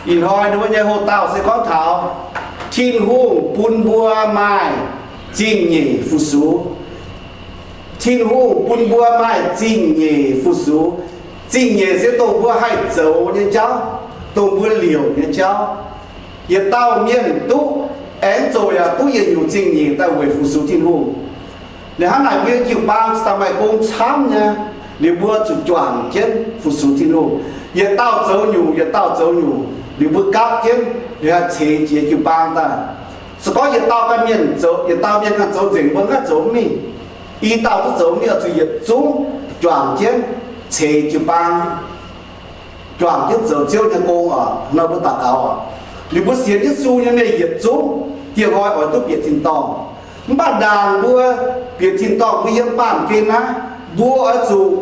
Ih hnoi ninh mbuo nyei houx-dauh se gorngv taux Tin-Hungh bun mbuo maaih zingh nyeic fu-sux. Tin-Hungh bun mbuo maaih zingh nyeic fu-sux. Zingh nyeic se dongh mbuo haih zoux nyei jauv, dongh mbuo liouc nyei jauv. Yietc dauh mienh duqv, aengx zoqc yaac duqv yietc nyungc zingh nyeic daaih weic fu-sux Tin-Hungh. Liuz hnangv naaic mbuo nyei jiu-baang cingx daaih maaih gong camv nyei, liuz mbuo zuqc juangc jienv fu-sux Tin-Hungh. Yietc dauh zoux nyungc, yietc dauh zoux nyungc, liuz mbuo gapv jienv, liuz haih ceix jiex jiu-baang daaih. Se gorngv yietc dauh ganh mienh zoux, yietc dauh mienh ganh zoux nzengc, mbuo mv haih zoux mingh. I dauh duqv zoux mingh, oix zuqc yietc zungv juangc jienv ceix jiu-baang, juangc jienv zoux Ziouv nyei gong oc. Nor mbuo daux gaux oc. Liuz mbuo sienx Yesu nyei mienh yietc zungv dieh hnoi oix duqv bieqc tin-dorngh. Mv baac ndaangc mbuo bieqc tin-dorngh mbuo yiem baamh gen naaiv, mbuo oix zuqc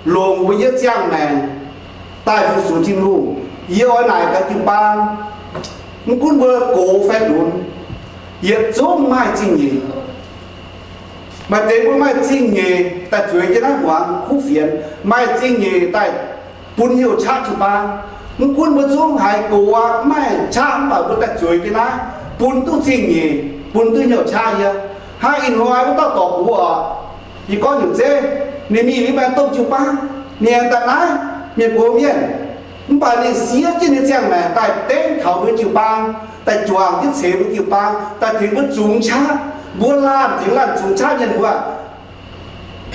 longc mbuo nyei ziangh maengc daaih fu-sux Tin-Hungh. Yie oix naaic gaax jiu-baang, mv gunv mbuo gox fai lunx, yietc zungv maaih zingh nyeic. Maaih deix mbuo maaih zingh nyeic daaih zueiz jienv naaiv muangx kuv fienx, maaih zingh nyeic daaih bun hnyouv qaqv jiu-baang. Mv gunv mbuo zungv haiz gox aqv, mv maaih qaqv, mv baac mbuo daaih zueiz jienv naaiv bun duqv zingh nyeic, bun duqv hnyouv qaqv yie. Hnangv ih hnoi wuov dauh dorc gux oc, yie gorngv nyungc zeiv, ninh mingh liuz maaih domh jiu-baang, ninh aengx daaih naaiv mienh gox mienh. Mv baac ninh siev jienv ninh ziangh maengc daaih dengv taux mbuo jiu-baang, daaih juangc jienv ceix mbuo jiu-baang, daaih tengx mbuo zungx qaqv. Mbuo laanh tengx laanh zungx qaqv mienh mbuo.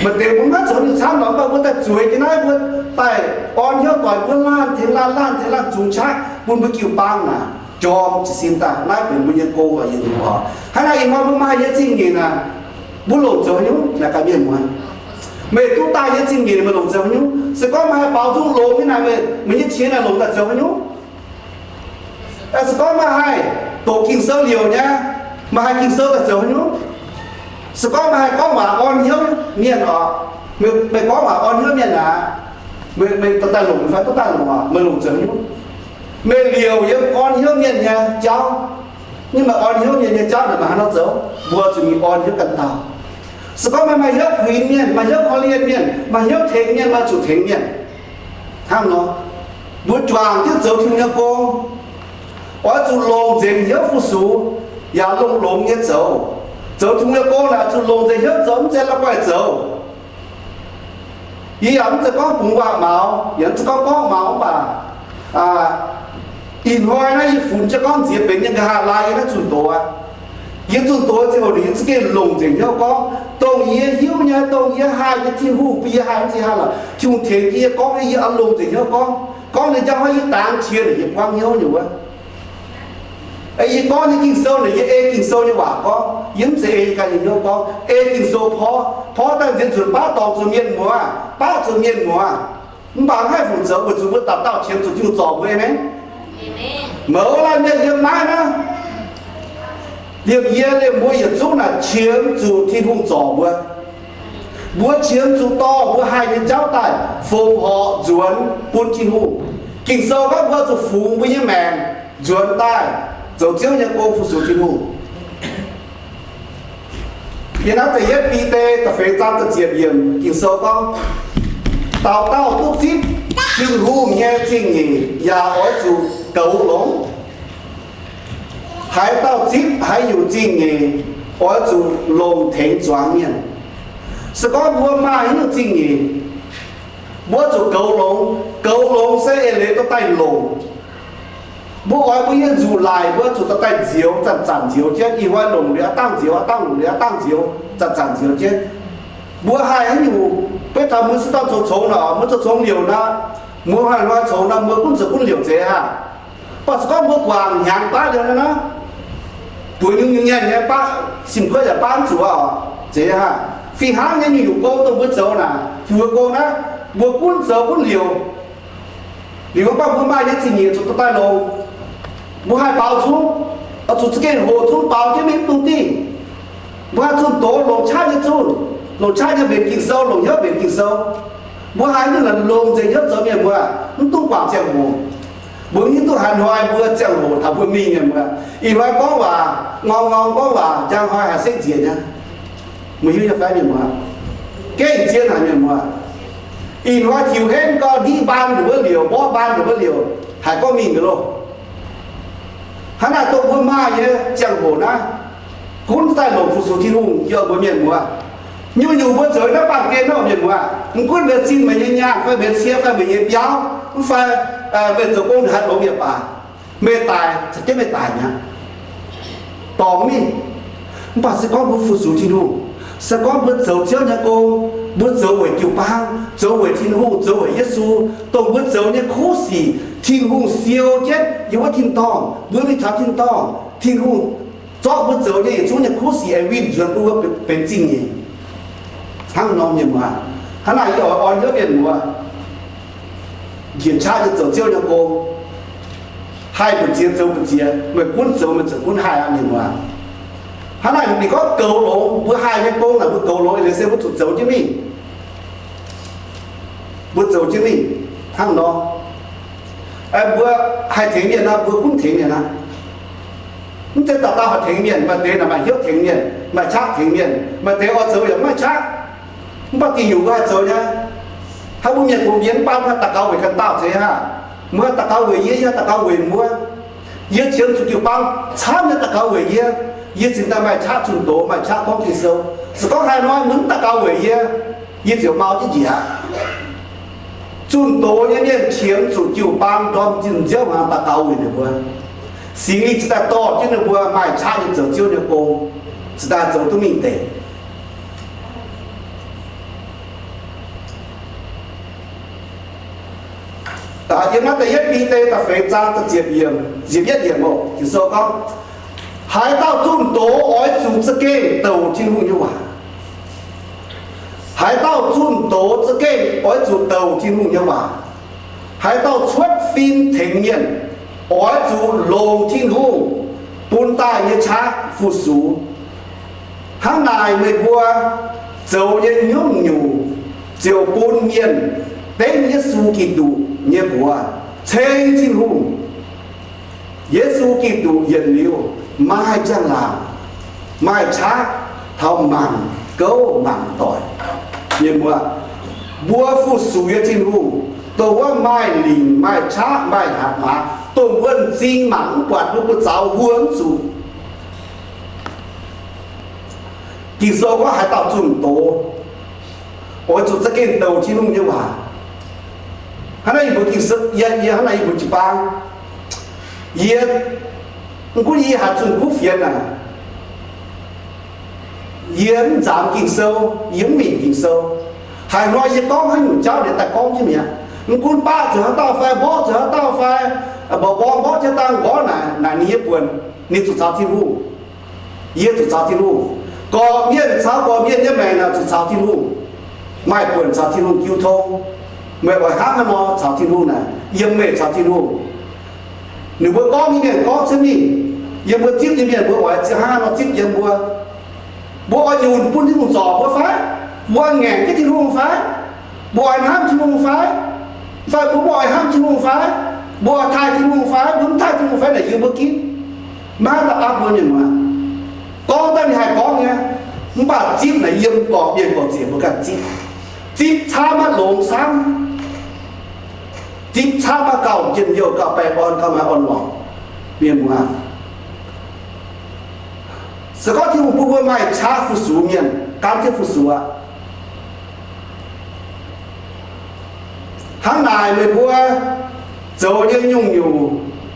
Maaih deix mbuo maiv zoux nyungc camv lorqc, mv baac mbuo daaih zueiz jienv naaiv, mbuo daaih orn hnyouv doic mbuo laanh tengx laanh, laanh tengx laanh zungx qaqv bun mbuo jiu-baang naaic jorm jiez sin daaih. Naaiv benx mbuo nyei gong oc, yietc nyungc oc. Hnangv naaic ih hnoi mbuo maaih yie zingh nyeic naaic, mbuo longc zoux haaix nyungc naaic gaax mienh muoz? Meih duqv daaih yie zingh nyeic meih longc zoux haaix nyungc? Se gorngv meih haih baaux nzung longx nyei naaic, meih nyei qiex naaic longc daaih zoux haaix nyungc? Se gorngv meih haih doqc Ging-Sou liouc nyei, meih haih Ging-Sou daaih zoux haaix nyungc? Se gorngv meih haih gorngv waac orn hnyouv mienh oc, meih gorngv waac orn hnyouv mienh aqv, meih daaih longc fai duqv daaih longc oc, meih longc zoux haaix nyungc? Meih liouc yiem orn hnyouv mienh nyei jauv. Nyei meih orn hnyouv mienh nyei jauv naaic meih haaix nor zoux? Mbuo zuqc mingh orn hnyouv ganh dauh. Se gorngv meih maaih hnyouv puix mienh, maaih hnyouv korv-lienh mienh, maaih hnyouv tengx mienh, meih zuqc tengx mienh. Hnangv nor, mbuo juangc jienv zoux Tin-Hungh nyei gong, oix zuqc longc nzengc hnyouv fu-sux, yaac longx-longx nyei zoux. Zoux Tin-Hungh nyei gong naaic oix zuqc longc nzengc hnyouv zoux, mv zeiz la'guaih zoux. Yie yaac mv zeiz gorngv bungx waac-maux, yaac mv zeiz gorngv gorngv maux, mv baac ih hnoi naaiv yie funx jienv gorngv nziex benx nyei nqa'haav laai yie naaiv zunh doz aqv. Yie zunh doz ziangh hoc yie za'gengh longc nzengc hnyouv gorngv, dongh yie hiuv nyei, dongh yie haih nyei, Tin-Hungh bun yie haih, mv zeiz haih lorqc, Tin-Hungh tengx yie gorngv, yie oix longc nzengc hnyouv gorngv. Gorngv ninh njang hnoi yie dangx qiex naaic yie buangv hnyouv nyei wuov. Yie gorngv nyei Ging-Sou naaic yie ei Ging-Sou nyei waac gorngv, yie mv zeiz ei ganh nyei hnyouv gorngv. Ei Ging-Sou porv, porv daaih nziex nzunc baav dorngc zuqc mienh muoz, baav zuqc mienh muoz. Mv baac mv haih fungc zoux weic zuqc mbuo dauh dauh qiemx zuqc Tin-Hungh zorc mbuo, aamen. Mouz laanh mienh yiem naaiv naaiv, liemh yie liemh mbuo yietc zungv naaic qiemx zuqc Tin-Hungh zorc mbuo. Mbuo qiemx zuqc dorh mbuo haih nyei jauv daaih fongc horc nzuonx bun Tin-Hungh. Ging-Sou gorngv mbuo zuqc fungx mbuo nyei maengc nzuonx daaih zoux Ziouv nyei gong fu-sux Tin-Hungh. Yiem naaiv da'yietv Bide da'feix zaang da'ziepc yiemc Ging-Sou gorngv, dauh dauh duqv zipv Tin-Hungh nyei zingh nyeic yaac oix zuqc goux longx. Haaix dauh zipv haaix nyungc zingh nyeic, oix zuqc longc tengx zuangx mienh. Se gorngv mbuo maaih haaix nyungc zingh nyeic, mbuo zuqc goux longx. Goux longx se eix leiz dorh daaih longc. Mbuo oix mbuo nyei nzuqc laic mbuo zuqc dorh daaih nzioux, zanc-zanc nzioux jienv. Ih hnoi longc liuz aav dangh nzioux, aav dangh longc liuz aav dangh nzioux, zanc-zanc nzioux jienv. Mbuo haih haaix nyungc, beiv taux mbuo se dorh zoux congx nor, mbuo zoux congx liouc nor, mbuo haih hnoi congx nor, mbuo gunv zoux gunv liouc zeiz haac. Mv baac se gorngv mbuo guangc hnyangx baav liuz naaiv nor, bueix nyungc-nyungc nyaanh nyei baav, sim kuotv yaac baav mv zuqc oc, zeiz haac. Fih hnangv nyei nyungc-nyungc gong dongh mbuo zoux naaic, Tin-Hungh gong naaiv, mbuo gunv zoux gunv liouc. Liuz mv baac mbuo maaih nyei zingh nyeic zuqc dorh daaih longc. Mbuo haih baaux nzung, oix zuqc za'gengh hoqc zungv baaux jienv mingh mv dungx dingh. Mbuo haih zunh doz longc qaqv nyei zunh, longc qaqv nyei mbenc Ging-Sou, longc hnyouv mbenc Ging-Sou. Mbuo haih nyungc longc nzengc hnyouv zoux mienh mbuo, mv dungx guangc ziangh hoc. Mbuo mv hiuv duqv haaix hnoi mbuo ziangh hoc taux mbuo mingh mienh mbuo. Ih hnoi gorngv waac, ngorng ngorng gorngv waac, njang hnoi haih sekv nziex nyei. Meih hiuv nyei fai mienh muoz? Gengh zien haic mienh muoz. Ih hnoi tiux henv gau, ndiqv mbaan ninh mbuo liouc, mborqv mbaan ninh mbuo liouc, haiz gorngv mingh mi'aqv loh. Hnangv naaic dongh mbuo maaih nyei ziangh hoc naaiv, gunv daaih longc fu-sux Tin-Hungh yiem mbuo mienh muoz. Nyungc-nyungc mbuo zoux naaiv baamh gen nor, mienh muoz, mv gunv mbuo zinh meih nyei nyaanh fai meih nyei cie fai meih nyei biauv, mv fai meih zoux gong haaix longx yaac baac, meih daic, za'gengh meih daic mi'aqv, dorngc mingh. Mv baac se gorngv mbuo fu-sux Tin-Hungh, se gorngv mbuo zoux Ziouv nyei gong, mbuo zoux weic jiu-baang, zoux weic Tin-Hungh, zoux weic Yesu, dongh mbuo zoux nyei kuv sic, Tin-Hungh siou jienv yiem wuov tin-dorngh, mbuo mingh taux tin-dorngh, Tin-Hungh zorqv mbuo zoux nyei yietc zungv nyei kuv sic aengx winh nzuonx bun mbuo benx zingh nyeic. Hnangv nor mienh muoz, hnangv naaic yie oix orn hnyouv mienh muoz, njiec qaqv nyei zoux Ziouv nyei gong, haih mbu'ziex zoux mbu'ziex, meih gunv zoux meih ziouc gunv haih aqv, mienh muoz. Hnangv naaic ninh gorngv goux longx, mbuo haih nyei gong naaic mbuo goux longx eix leiz se mbuo zuqc zoux jienv mingh. Mbuo zoux jienv mingh hnangv nor. Mbuo haih tengx mienh nor, mbuo gunv tengx mienh aqv. Mv zeiz dauh dauh haih tengx mienh, maaih deix naaic maaih hnyouv tengx mienh, maaih qaqv tengx mienh, maaih deix oix zoux yaac mv maaih qaqv. Mv baac diuc nyungc mbuo haih zoux nyei. Haaix mbuo mienh gox mbienx mv baac mbuo haih daux gaux weic ganh dauh zeiz aqv. Mbuo haih daux gaux weic yie, yie haih daux gaux weic mbuo. Yie qiemx zuqc jiu-baang camv nyei daux gaux weic yie, yie cingx daaih maaih qaqv zunh doz, maaih qaqv gorngv Ging-Sou. Se gorngv haaix hnoi mbuo mv daux gaux weic yie, yie ziouc mau jienv njiec aqv. Zunh doz nyei mienh qiemx zuqc jiu-baang ndorm zinh nziouv hmuangx daux gaux weic ninh mbuo. Singx Lingh cingx daaih dorh jienv ninh mbuo maaih qaqv nyei zoux Ziouv nyei gong, cingx daaih zoux duqv mingh deix. Yiem naaiv da'yietv Bide da'feix zaang da'ziepc yiemc, ziepc yietv yiemc oc, Ging-Sou gorngv, haaix dauh zunh doz oix zuqc za'gengh douc Tin-Hungh nyei waac. Haaix dauh zunh doz za'gengh oix zuqc douc Tin-Hungh nyei waac. Haaix dauh cuotv fim tengx mienh oix zuqc longc Tin-Hungh bun daaih nyei qaqv fu-sux. Hnangv naaic meih mbuo zoux nyei nyungc-nyungc ziouc bun mienh dengv Yesu Giduc nyei mbuox ceng Tin-Hungh. Yesu Giduc yietc liuz maaih njang-laangc, maaih qaqv taux mangc gouv mangc doic. Mienh muoz, mbuo fu-sux nyei Tin-Hungh, dongh wuov maaih lingc, maaih qaqv, maaih hatc maaz, dongh mbuo m'zing mangc mv buatc, mbuo buoz-zaux huo mv zuqc. Ging-Sou gorngv haaix dauh zunh doz oix zuqc za'gengh douc Tin-Hungh nyei waac. Hnangv naaiv yie mbuo Ging-Sou, yie, yie hnangv naaiv yie mbuo jiu-baang, yie, mv gunv yie haih zunh kuv fienx naaic, yie mv nzaamx Ging-Sou, yie mv winh Ging-Sou. Haaix hnoi yie gorngv haaix nyungc jauv ninh daaih gorngv jienv mi'aqv. Mv gunv baqv zuqc haaix dauh fai mborqv zuqc haaix dauh fai, mba'mbor mborqv jienv dangh nqorngv naaic, naaic ninh nyei buonc, ninh zuqc caux Tin-Hungh. Yie zuqc caux Tin-Hungh. Gorqv-mienh caux gorqv-mienh nyei maengc naaic zuqc caux Tin-Hungh. Maaih buonc caux Tin-Hungh jiu tong. Meih oix hnangv haaix nor caux Tin-Hungh naaic, yiem meih caux Tin-Hungh. Ninh mbuo gorngv nyei mienh gorngv cuotv mingh, yiem mbuo zipv nyei mienh mbuo oix hnangv haaix nor zipv yiem mbuo. Mbuo oix nyunc bun Tin-Hungh zorc mbuo fai? Mbuo ngaengc jienv Tin-Hungh fai? Mbuo oix hnamv Tin-Hungh fai? Fai mbuo mv oix hnamv Tin-Hungh fai? Mbuo oix taaih Tin-Hungh fai? Mbuo mv taaih Tin-Hungh fai naaic yiem mbuo ginv. Maiv da'aapv mbuo mienh muoz. Gorngv daaih ninh haih gorngv nyei, mv baac zipv naaic yiem gorqv-mienh gorqv-ziec mbuo ganh zipv. Zipv camv maiv longx camv. Zipv camv maiv gauh njien-youh, gauh baengh orn, gauh maaih orn-lorqc. Mienh muoz, se gorngv Tin-Hungh bun mbuo maaih qaqv fu-sux mienh, gan jienv fu-sux aqv. Hnangv naaic meih mbuo zoux nyei nyungc-nyungc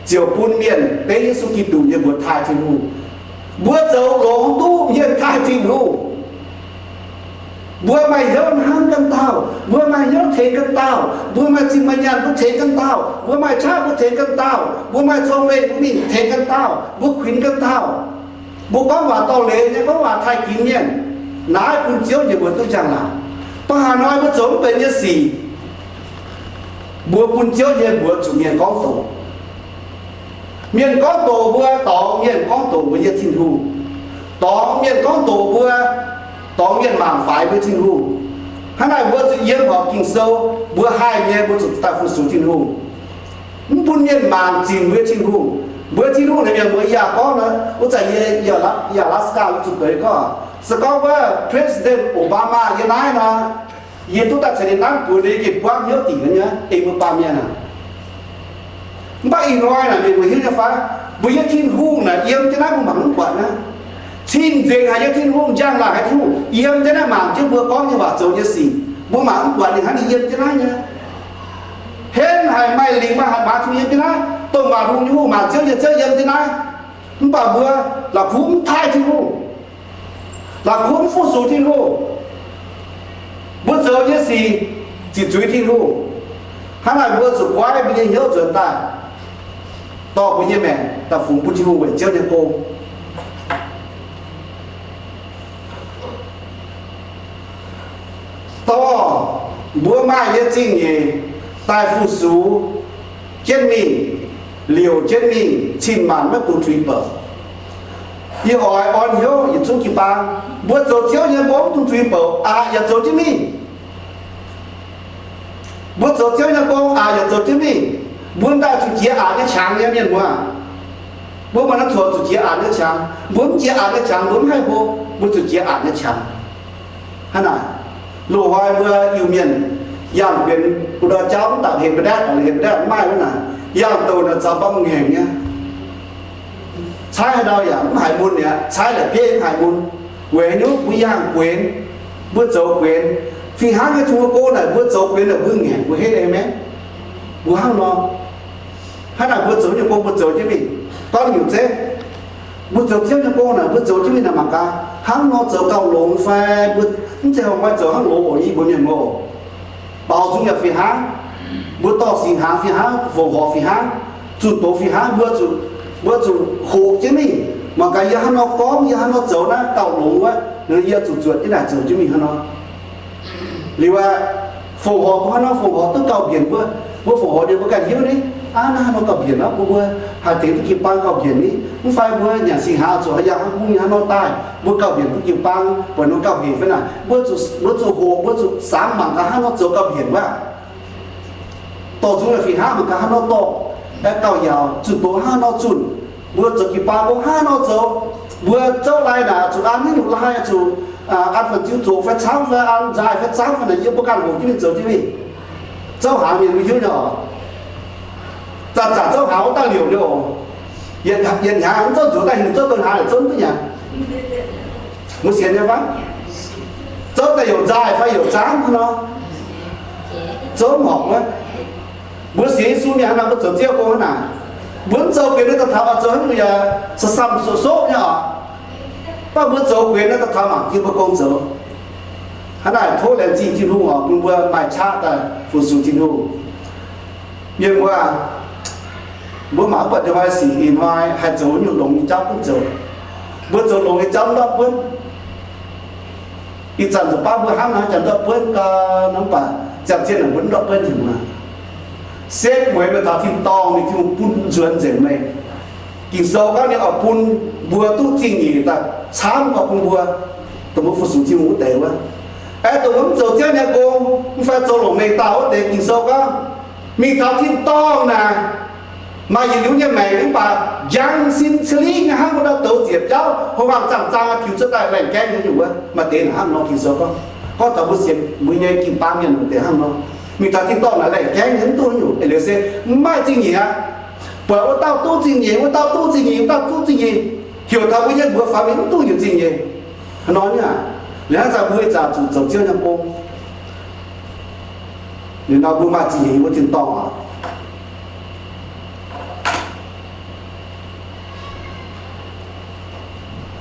ziouc bun mienh dengv Yesu Giduc nyei mbuox taaih Tin-Hungh. Mbuo zoux longx duqv mienh taaih Tin-Hungh. Mbuo maaih hnyouv hnamv ganh dauh, mbuo maaih hnyouv tengx ganh dauh, mbuo maaih zinh maaih nyaanh mbuo tengx ganh dauh, mbuo maaih qaqv mbuo tengx ganh dauh, mbuo maaih cong-mengh mbuo mingh tengx ganh dauh, mbuo kuinx ganh dauh. Mbuo gorngv waac dorh leiz nyei, gorngv waac taaih ginx mienh, naaiv bun Ziouv nyei mbuox duqv njang-laangc. Mv baac haaix hnoi mbuo zoux mv benx nyei sic, mbuo bun Ziouv nyei mbuox zuqc mienh gorngv doqc. Mienh gorngv doqc mbuo, dorngx mienh gorngv doqc mbuo nyei Tin-Hungh. Dorngx mienh gorngv doqc mbuo, dorngx mienh mangc faix mbuo Tin-Hungh. Hnangv naaic mbuo zuqc yiem horpc Ging-Sou, mbuo haih nyei mbuo zuqc daaih fu-sux Tin-Hungh. Mv bun mienh mangc zinh mbuo Tin-Hungh. Mbuo Tin-Hungh naaic mienh mbuo yaac gorngv nor, wuov zanc yie, yie, yie Alaska wuov zuqc deix gorngv, se gorngv wuov President Obama yiem naaiv nor, yie duqv daaih caux ninh nanv buoz, ninh gengh buangv hnyouv dingc nyei, ei mbuo baamh mienh aac. Mv baac ih hnoi naaic mienh mbuo hiuv nyei fai? Mbuo nyei Tin-Hungh naaic yiem jienv naaiv mbuo mangc mv buatc naaiv. Cing-nzengc haic nyei Tin-Hungh, njang-laangc haic Tin-Hungh yiem jienv naaiv mangc jienv mbuo gorngv nyei waac zoux nyei sic. Mbuo mangc mv buatc ninh hnangv ninh yiem jienv naaiv nyei. Henv haic, maaih lingc maaih hatc maaz Tin-Hungh yiem jienv naaiv. Dongh waac hungh nyei Hungh, maac ziouv nyei Ziouv yiem jienv naaiv. Mv baac mbuo la'kuqv mv taaih Tin-Hungh, la'kuqv mv fu-sux Tin-Hungh. Mbuo zoux nyei sic ziqc zuiz Tin-Hungh. Hnangv naaic mbuo zuqc goiv mbuo nyei hnyouv nzuonx daaih, dorh mbuo nyei maengc daaih fungx bun Tin-Hungh weic Ziouv nyei gong. Dorh mbuo maaih nyei zingh nyeic daaih fu-sux jienv mingh, liouc jienv mingh, cin-maanc maiv dungx tuix bouc. Yie oix orn hnyouv yietc zungv jiu-baang, mbuo zoux Ziouv nyei gong mv dungx tuix bouc, aqc yaac zoux jienv mingh. Mbuo zoux Ziouv nyei gong, aqc yaac zoux jienv mingh. Mbuo daaih zuqc jiex aqc nyei qangx nyei, mienh muoz. Mbuo maaih norm coc zuqc jiex aqc nyei qangx. Mbuo mv jiex aqc nyei qangx, mbuo mv haih hlo. Mbuo zuqc jiex aqc nyei qangx. Hnangv naaic, loz-hnoi mbuo Iu-Mienh yangh benx wuov ndau jauv mv dapc hepc mbuo ndaetv, hepc mbuo ndaetv mv maaih wuov naaic, yangh douc naaic zaux mbam ngaengc nyei. Caaiv haaix ndau yaac mv haiz mun mi'aqv, caaiv la'bieiv mv haiz mun. Weic haaix nyungc? Mbuo yangh guenx, mbuo zoux guenx. Fih hnangv nyei Tin-Hungh gong naaic, mbuo zoux guenx naaic mbuo ngaengc, mbuo henv ei maengx. Mbuo hnangv nor, hnangv naaic mbuo zoux nyei gong mbuo zoux jienv mingh. Gorngv nyungc zeiv, mbuo zoux Ziouv nyei gong naaic mbuo zoux jienv mingh naaic mangc gaax, hnangv nor zoux gauh longx fai? Mbuo mv zeiz horngh mbuo zoux hnangv loz oc, yie mbuo mienh muoz oc. Baaux nzung yaac fih hnangv, mbuo dorh singx hnaangx fih hnangv, fongc horc fih hnangv, zunh doz fih hnangv, mbuo zuqc, mbuo zuqc hoqc jienv mingh. Mangc gaax yie hnangv nor gorngv, yie hnangv nor zoux naaiv gauh longx wuov, yie zuqc zuotc jienv naaic zoux jienv mingh hnangv nor. Liuz aqv, fongc horc mbuo hnangv nor, fongc horc duqv gauh mbienc mbuo. Mbuo fongc horc nyei mbuo ganh hiuv ni, aav, naaiv hnangv nor gauh mbienc aqv, mbuo, mbuo haih tengx duqv jiu-baang gauh mbienc ni. Mv fai mbuo nyanc singx hnaangx zuqc haaix yangh hnangv bung nyei hnangv nor daaih, mbuo gauh mbienc duqv jiu-baang, buatc nor gauh hec fai naaic, mbuo zuqc, mbuo zuqc hoqc, mbuo zuqc samx mangc gaax hnangv nor zoux gauh mbienc wuov. Dorh nzung yaac fih hnangv mangc gaax hnangv nor dorh, gauh yaauc, zunh doz hnangv nor zunh, mbuo zoux jiu-baang gong hnangv nor zoux. Mbuo zouv lai naaic zuqc an haaix nyungc lai, zuqc an fan-ziu zoqc fai camv fai an nzaaih fai camv fai naaic, yie mbuo ganh hoqc jienv mingh zoux jienv mingh. Zouv hnaangx mienh mbuo hiuv nyei oc. Zanc-zanc zouv hnaangx wuov daaih liouc nyei oc. Yietc hnyangx mv zouv nzuonx daaih hingh zouv douz hnaangx yietc zouv mv duqv nyanc. Mbuo sienx nyei fai? Zouv daaih youc nzaaih fai youc camv hnangv nor, zouv mv horpc wuov. Mbuo sienx Yesu mienh hnangv naaic, mbuo zoux Ziouv gong hnangv naaic, mbuo mv zoux guenx naaiv daaih taux oix zoux haaix nyungc yaac sa-sam soqv-soqv nyei oc. Mv baac mbuo zoux guenx naaiv daaih taux mangc jienv mbuo gong zoux. Hnangv naaic tov laengz zingh Tin-Hungh oc, bun mbuo maaih qaqv daaih fu-sux Tin-Hungh. Mienh muoz, mbuo mangc mv buatc njang hnoi sic ih hnoi haih zoux nyungc longx nyei jauv duqv zoux. Mbuo zoux longx nyei jauv ndortv buonv. Ih zanc zuqc baav mbuo hnangv naaiv jangx ndortv buonv gau, mv baac ziangh zien naaic mbuo ndortv buonv nzengc maah. Setv mueiz meih taux tin-dorngh, ninh Tin-Hungh bun nzuonx nzengc meih. Ging-Sou gorngv ninh oix bun mbuo duqv zingh nyeic daaih camv oix bun mbuo, dongh mbuo fu-sux Tin-Hungh wuov deix wuov. Aeqv, dongh mbuo mv zoux Ziouv nyei gong, mv fai zoux longc mengh dauh wuov deix, Ging-Sou gorngv mingh taux tin-dorngh naaic, maaih yietc liuz nyei maengc mv baac njang sin caliv nyei hnangv wuov ndau douz ziec biauv, hlo hmuangx zaangh zaang tiux cuotv daaih laengh gaengv nyei nyungc wuov. Maaih deix naaic hnangv nor, Ging-Sou gorngv, gorngv taux mbuo sienx mbuo nyei jiu-baang mienh maaih deix hnangv nor. Mingh taux tin-dorngh naaic laengh gaengv nyei mv duqv nyungc, eix leiz se mv maaih zingh nyeic aqv. Buatc wuov dauh duqv zingh nyeic, wuov dauh duqv zingh nyeic, wuov dauh duqv zingh nyeic, heuc taux mbuo nyei mbuox faaux mingh mv duqv heuc zingh nyeic. Hnangv nor nyei aqv. Liuz hnangv zanc mbuo ih zanc zuqc zoux Ziouv nyei gong, liuz nor mbuo maaih zingh nyeic yiem mbuo tin-dorngh aqv.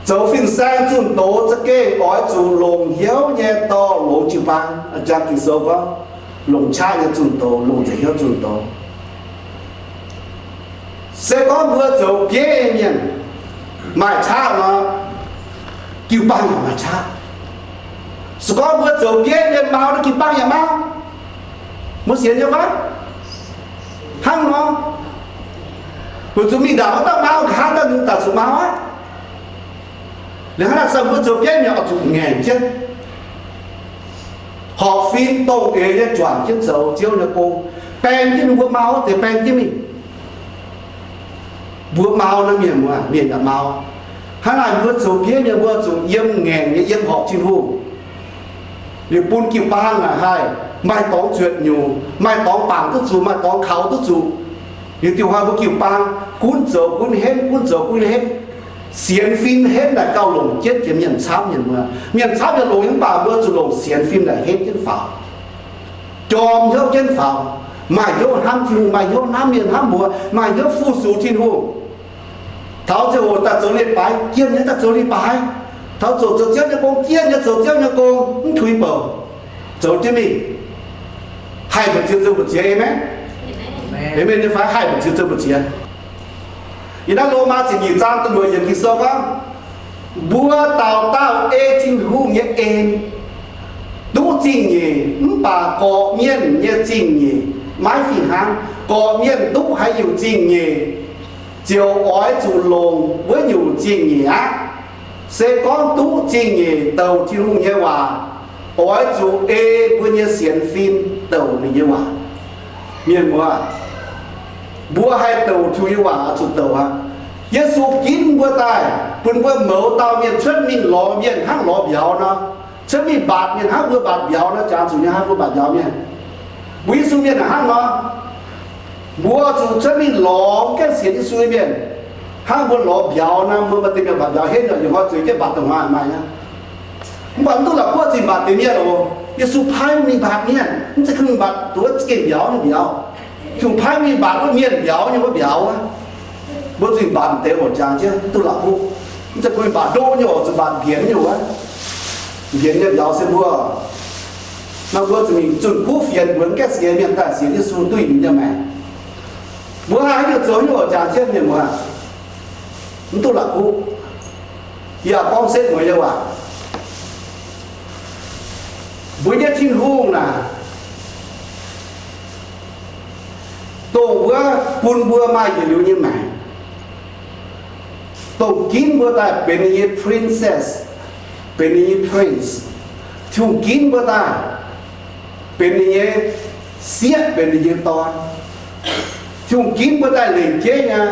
Zoux fin-saeng zunh doz za'gengh oix zuqc longc hnyouv nyei dorh longx jiu-baang. Jang Ging-Sou gorngv, longc qaqv nyei zunh doz, longc nzengc hnyouv zunh doz. Se gorngv mbuo zoux bieiv nyei mienh maaih qaqv nor, jiu-baang yaac maaih qaqv. Se gorngv mbuo zoux bieiv mienh mau nor, jiu-baang yaac mau. Mbuo sienx nyei fai? Hnangv nor, weic zuqc mingh ndaangc wuov dauh mau, nqa'haav dauh ninh daaih zuqc mau aqv. Liuz hnangv naaic se mbuo zoux bieiv mienh oix zuqc ngaengc jienv, horpc fim dongh eix nyei juangc jienv zoux Ziouv nyei gong, baeng jienv ninh mbuo mau wuov deix baeng jienv mingh. Mbuo mau nor, mienh muoz, mienh yaac mau. Hnangv naaic mbuo zoux bieiv mienh mbuo zuqc yiem ngaengc nyei, yiem horpc Tin-Hungh, liuz bun jiu-baang naaic haih maaih dorngx zuotc nyungc, maaih dorngx bangc duqv zuqc, maaih dorngx kaux duqv zuqc. Liuz diuh hnoi mbuo jiu-baang gunv zoux gunv henv, gunv zoux gunv henv. Sienx fim henv naaic gauh longc jienv jiex mienh camv, mienh muoz. Mienh camv yaac longc nyei, mv baac mbuo zuqc longc sienx fim naaic henv jienv faaux, jorm hnyouv jienv faaux, maaih hnyouv hnamv Tin-Hungh, maaih hnyouv hnamv mienh hnamv mbuox, maaih hnyouv fu-sux Tin-Hungh. Taux ziangh hoc daaih zoux leiz-baaix, jienh nyei daaih zoux leiz-baaix. Taux ziangh hoc zoux Ziouv nyei gong, jienh nyei zoux Ziouv nyei gong, mv tuix bouc, zoux jienv mingh, haih mbu'ziex zoux mbu'ziex. Aamen. Aamen nyei fai? Haih mbu'ziex zoux mbu'ziex. Yiem naaiv Lomaa ziepc nyeic zaang da'luoqc yiemc Ging-Sou gorngv, mbuo dauh dauh ei Tin-Hungh nyei en duqv zingh nyeic, mv baac gorqv-mienh nyei zingh nyeic maiv fih hnangv. Gorqv-mienh duqv haaix nyungc zingh nyeic, ziouc oix zuqc longc wuov nyungc zingh nyeic aqv. Se gorngv duqv zingh nyeic douc Tin-Hungh nyei waac, oix zuqc ei mbuo nyei sienx fim douc ninh nyei waac. Mienh muoz, mbuo haih douc Tin-Hungh nyei waac oix zuqc douc aqv. Yesu ginv mbuo daaih bun mbuo mouz dauh mienh cuotv mingh lorz mienh hnangv lorz mbiauz nor, cuotv mingh mbatc mienh hnangv mbuo mbatc mbiauz nor, jangx zuqc nyei hnangv mbuo mbatc mbiauz mienh. Mbuo Yesu mienh hnangv nor, mbuo zuqc cuotv mingh lorz gaengh sienx Yesu nyei mienh hnangv mbuo lorz mbiauz nor. Mbuo maaih deix mienh mbatc mbiauz henv nyei, yaac hnoi zueiz jienv mbatc dongh haaix maaih aqv. Mv baac mv duqv la'kuqv zuqc mbatc deix mienh oc. Yesu paaiv mingh mbatc mienh, mv zeiz kungx mbatc duqv za'gengh mbiauz nyei mbiauz. Kungx paaiv mingh mbatc wuov mienh mbiauz nyei wuov mbiauz aqv. Mbuo zuqc mbatc deix oc, jangx jienv mv duqv la'kuqv. Mv zeiz kungx mbatc ndoqv nyei oc, zuqc mbatc mbienx nyei oc. Mbienx nyei mbiauz se mbuo. Nor mbuo zuqc mingh zunh kuv fienx mbuox gaengh sienx mienh daaih sienx Yesu duqv ninh nyei maengc. Mbuo haih haaix nyungc zoux haaix nyungc oc, jangx jienv mienh muoz, mv duqv la'kuqv. Yaac gorngv setv mueiz nyei waac, mbuo nyei Tin-Hungh naaic, dongh wuov bun mbuo maaih yietc liuz nyei maengc, dongh ginv mbuo daaih benx ninh nyei princess, benx ninh nyei prince. Tin-Hungh ginv mbuo daaih benx ninh nyei sieqv, benx ninh nyei dorn. Tin-Hungh ginv mbuo daaih lengc jeiv nyei,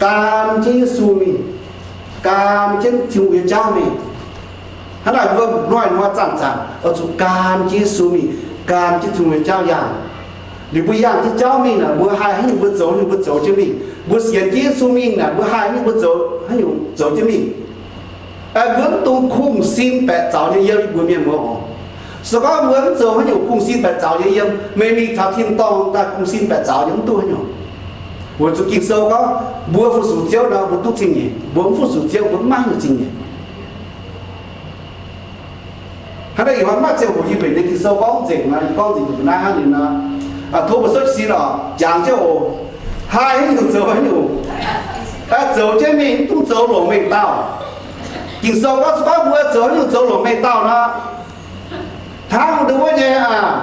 gan jienv Yesu mingh, gan jienv Tin-Hungh nyei jauv mingh. Hnangv naaic mbuo hnoi-hnoi zanc-zanc oix zuqc gan jienv Yesu mingh, gan jienv Tin-Hungh nyei jauv yangh. Liuz mbuo yangh jienv jauv mingh naaic, mbuo haih haaix nyungc mbuo zoux, haaix nyungc mbuo zoux jienv mingh. Mbuo sienx jienv Yesu mingh naaic, mbuo haih haaix nyungc mbuo zoux, haaix nyungc zoux jienv mingh. Mbuo mv dungx kungx-sin baeqc zaux nyei yiem mbuo mienh muoz oc. Se gorngv mbuo mv zoux haaix nyungc kungx-sin baeqc zaux nyei yiem, meih mingh taux tin-dorngh daaih kungx-sin baeqc zaux nyei mv duqv haaix nyungc. Weic zuqc Ging-Sou gorngv mbuo fu-sux Ziouv nor, mbuo duqv zingh nyeic. Mbuo mv fu-sux Ziouv, mbuo mv maaih haaix nyungc zingh nyeic. Hnangv naaic ih hnoi maiv ziangh hoc yie mbenc nyei Ging-Sou gorngv nzengc nor, yie gorngv nzengc naaiv hnangv ninh nor, tov mbuo suotv sin oc, jangx jienv oc. Haih haaix nyungc zoux haaix nyungc, zoux jienv mingh, mv dungx zoux longc mengh dauh. Ging-Sou gorngv se gorngv mbuo zoux haaix nyungc zoux longc mengh dauh nor, hnangv ndau wuov nyei aac,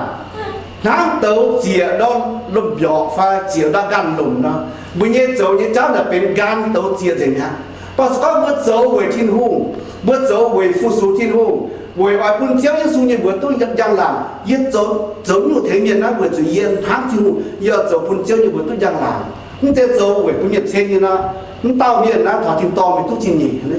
hnangv douz ziec ndau lomh mbiorqc fai ziec ndau nqanh lomc nor, mbuo nyei zoux nyei jauv naaic benx nqan douz ziec nzengc mi'aqv. Mv baac se gorngv mbuo zoux weic Tin-Hungh, mbuo zoux weic fu-sux Tin-Hungh, weic oix bun Ziouv Yesu nyei mbuox duqv njang-laangc. Yie zoux, zoux nyungc tengx mienh naaiv weic zuqc yie hnamv Tin-Hungh, yie oix zoux bun Ziouv nyei mbuox duqv njang-laangc. Mv zeiz zoux weic bun mienh ceng nyei nor, mv dauh mienh naaiv taux tin-dorngh mingh duqv zingh nyeic. Mv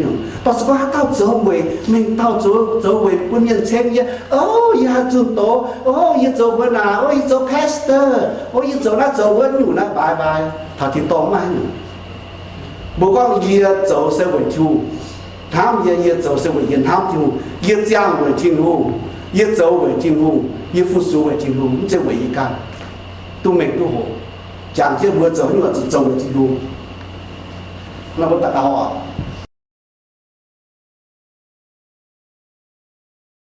baac se gorngv haaix dauh zoux weic mengh dauh, zoux, zoux weic bun mienh ceng nyei, o, yie haih zunh doz, o, yie zoux mbuo naaic, o, yie zoux pastor, o, yie zoux naaiv zoux wuov, nyungc naaiv baaix baaix, taux tin-dorngh maiv haaix nyungc. Mbuo gorngv yie zoux se weic Tin-Hungh, hnamv yie, yie zoux se weic yie hnamv Tin-Hungh, yie ziangh weic Tin-Hungh, yie zoux weic Tin-Hungh, yie fu-sux weic Tin-Hungh, mv zeiz weic yie ganh duqv mengh duqv hoc. Jangx jienv mbuo zoux nyungc zuqc zoux weic Tin-Hungh. Nor mbuo daux gaux oc.